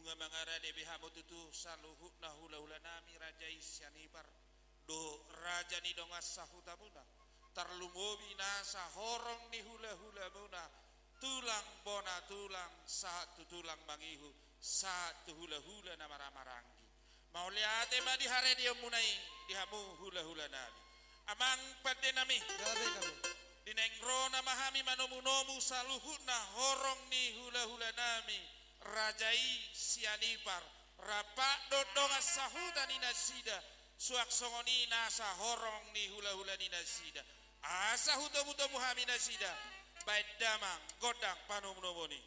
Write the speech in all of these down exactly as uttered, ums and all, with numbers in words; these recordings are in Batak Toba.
Nunga mangarade be hamu tutu saluhutna hulahulanami, raja i Sianipar dohot raja ni dongan sahutamuna, tarlumobi nasa horong ni hulahulamuna, tulang bona tulang, sahat tu tulang mangihu, sahat tu hulahula na marhahamaranggi. Mauliate ma di haradionmuna i di hamu hulahulanami. Amang pandenami, gabe, gabe. Di naeng ro nama hami manomunomu saluhutna horong ni hulahulanami, raja i Sianipar, rap dohot dongan sahuta ni nasida, suang songon i nasa horong ni hulahula ni nasida. Asa hutomutomu hami nasida, baen damang gondang panomunomuon i.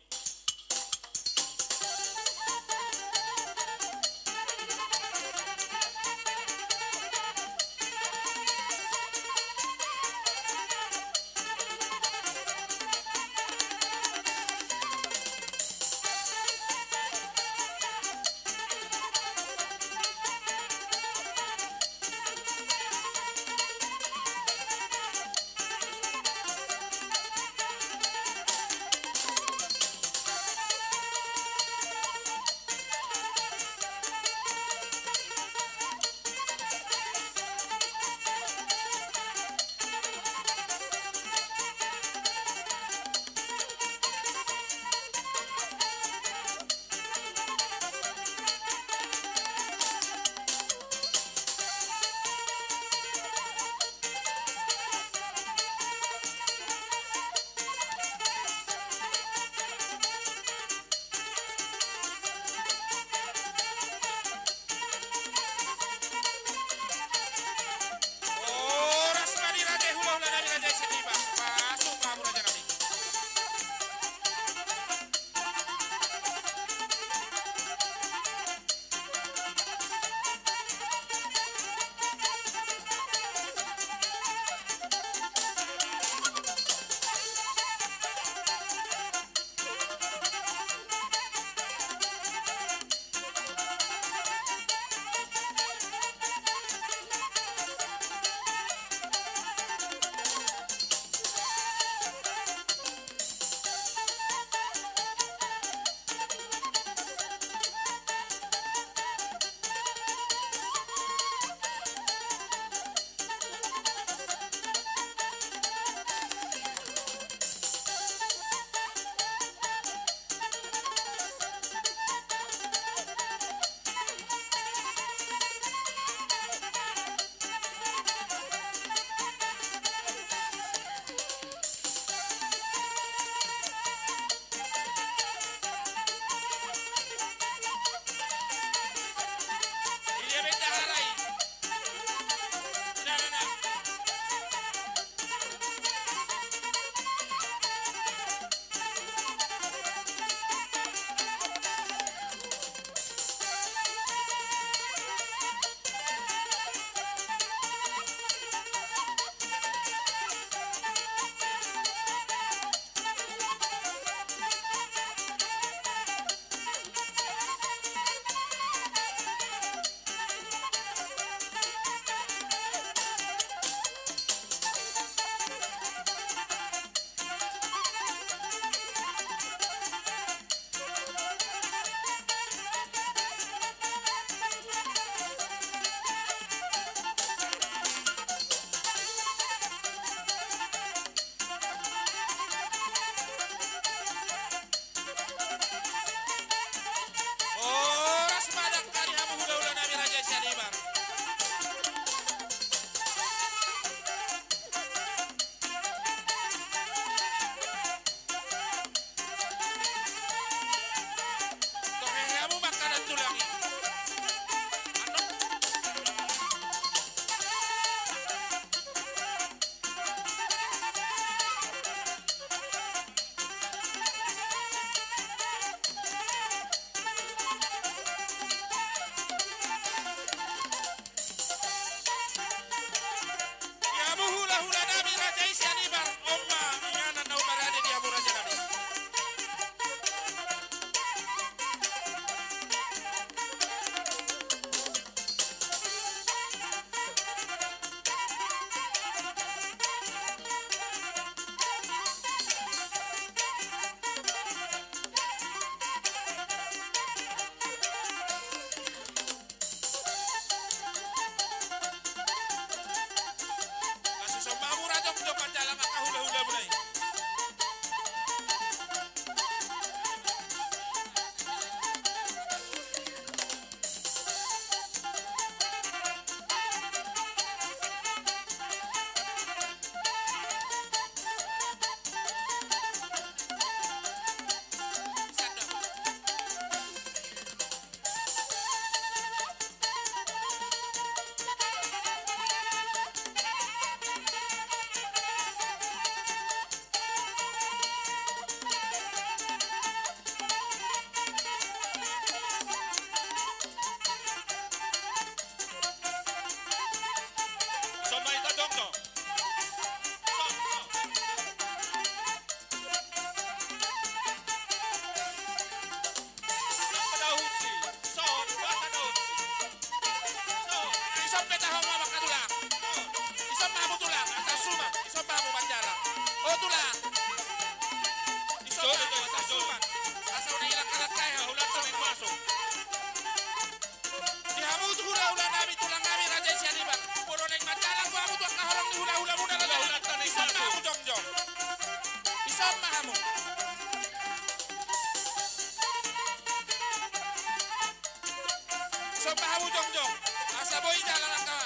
Babu jongjong. Asa boi jalan angka.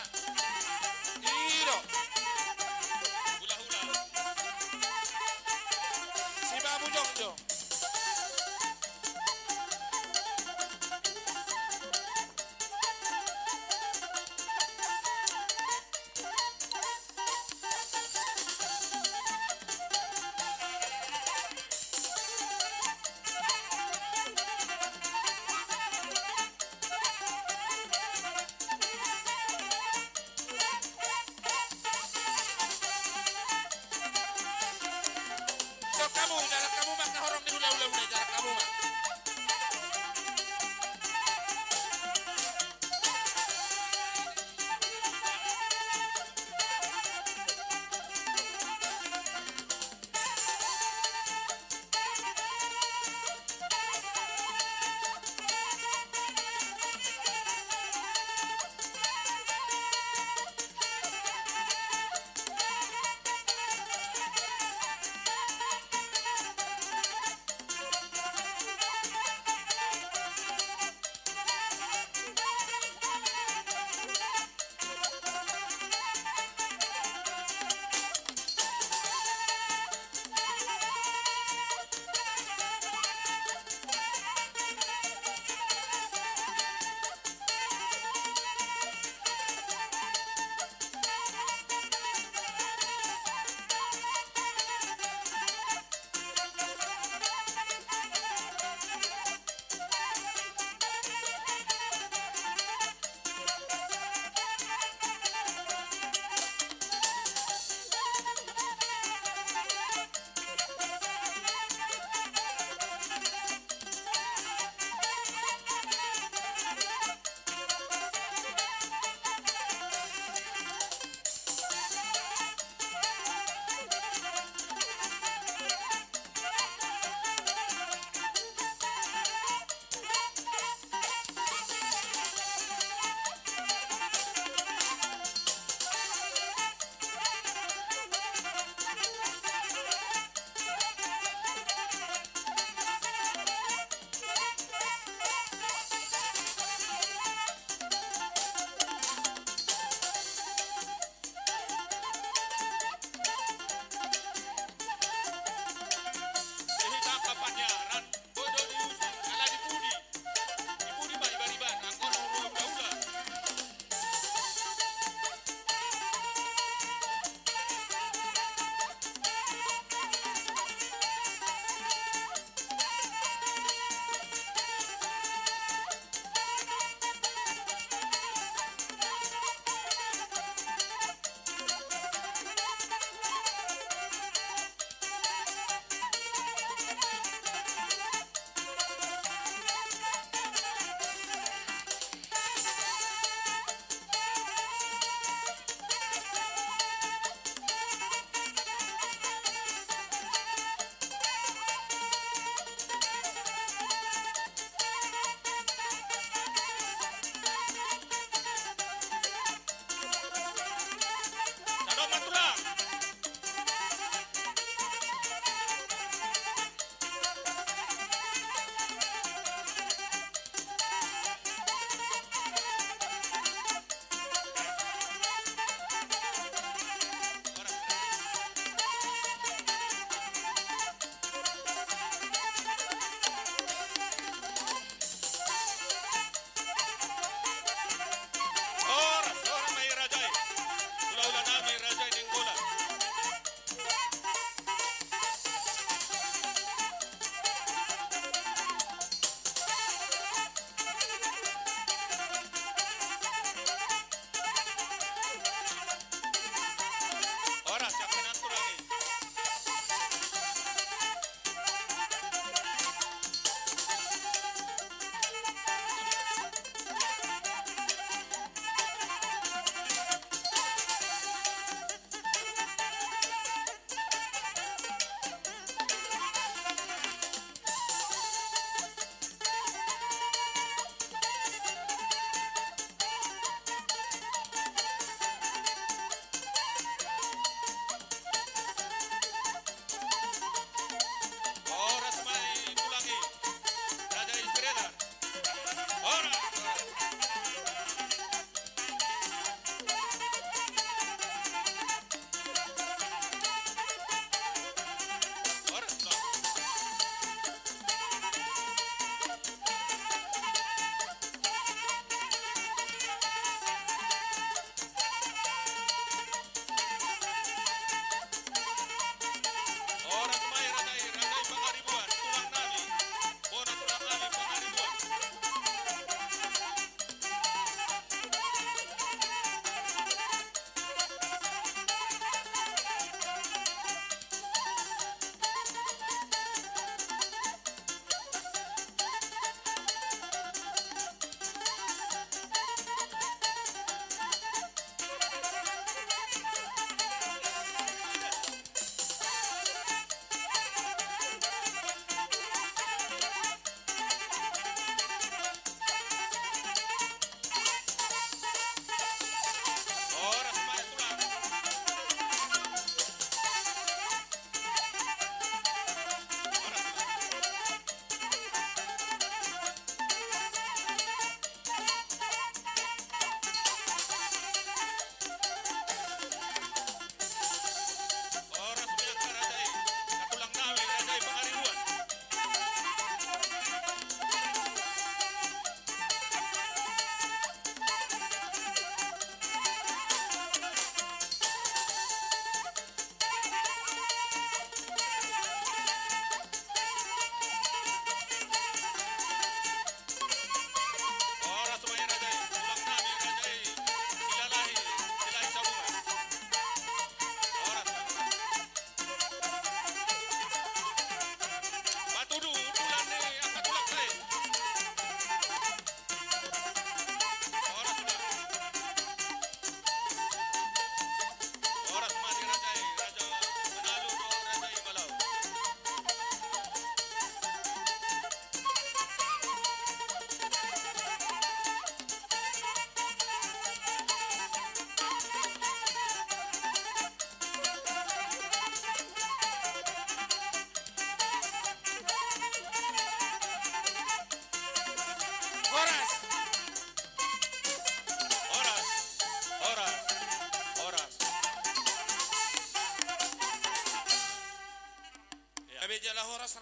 Iro. Hula-hula. Si babu jongjong. Dok hamu, dalan hamu ma angka horong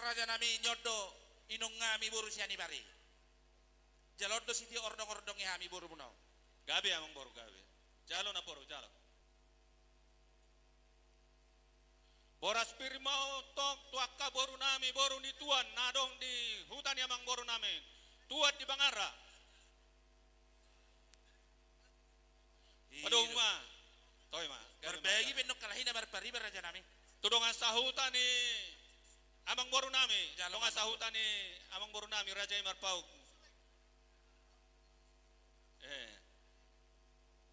Raja nami, on do inongami boru Sianipar i. Jalo on do sitiop ordong-ordong i hami borumuna on. Gabe amang boru, gabe. Jalo na boru, jalo. Boras pir ma on tong tu angka boru nami, boru ni tuan na adong di huta ni amang boru nami, tuan di Bangarra. Padomu ma. Toe ma. Gabe ma. Marbagi pe nunga halak i na marpariban, raja nami. Tu dongan sahuta ni amang boru nami. Jalo, dongan sahuta ni amang boru nami, raja i Marpaung. Eh.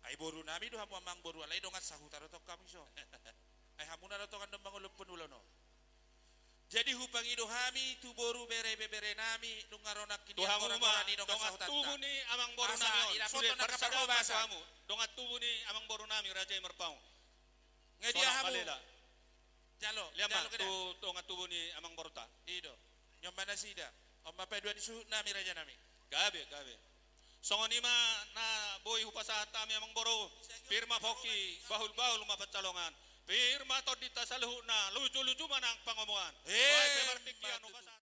Ai boru nami do hamu amang boru, alai dongan sahuta do tong hamu ison. Ai hamuna do tong andon mangoloi pon ulaon on. Jadi hupangido hami tu boru, bere, ibebere nami, nunga ro nangkin tu hamu ma, dongan sahuta, dongan tubu ni amang boru nami on, sude parsadaan ma tu hamu. Dongan tubu ni amang boru nami, raja i Marpaung. Nga dia hamu? Jalo, jalo ma tu dongan tubu ni amang boruta. I do. On ma nasida. On ma paduan ni suhut nami, raja nami. Gabe, gabe. Songon i ma na boi hupasahat hami amang boru. Pir ma pongki, bahul-bahul ma pansalongan. Pir ma tondinta saluhutna, luju-luju ma nang pangomoan. He, martingkian hupasahat.